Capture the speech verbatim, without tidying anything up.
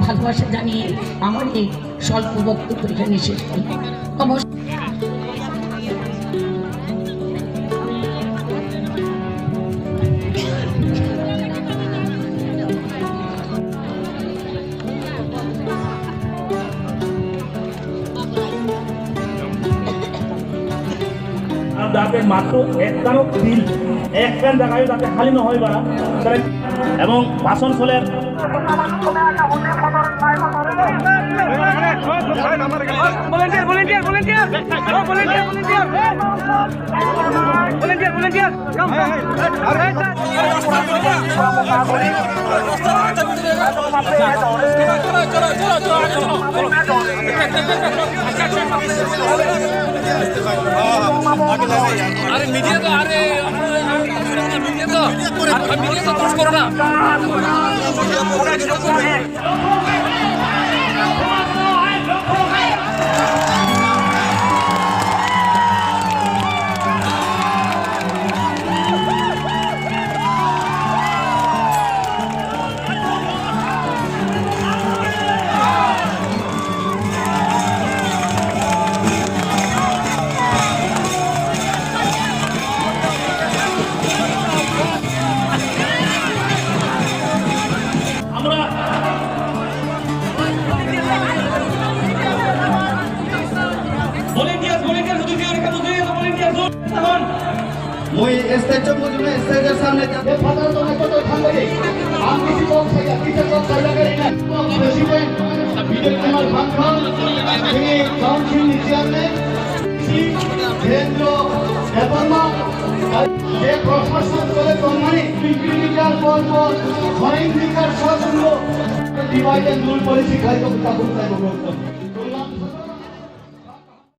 ভালোবাসা জানিয়ে আমার এই স্বল্প বক্তব্য এখানে শেষ করলাম। অবশ্য আর যাতে মাত্র একখানও দিল, একখান জায়গায় যাতে খালি না হয় বাড়া, তাহলে এবং ভাষণ চলের। Volunteer, volunteer, volunteer. Oh, volunteer, volunteer. Volunteer, volunteer. আরে মিডিয়া তো, আরে মিডিয়া তো, আর মিডিয়া তো ক্রস করো না। আমরা volunteers, volunteers, volunteers, volunteers. Mui stage-o mujungno stage-o samne je phataro tongnai kotor thangbai. Ang bisi kok saya, kisa kok saya kari na. President Bijoy Kumar Bhangkha, chini council ni chairman, si Debendra Debbarma, je proshason kore tongmani, kilometer por por, koi meter sasongo, divide and rule policy khai kok tabuk khai kok.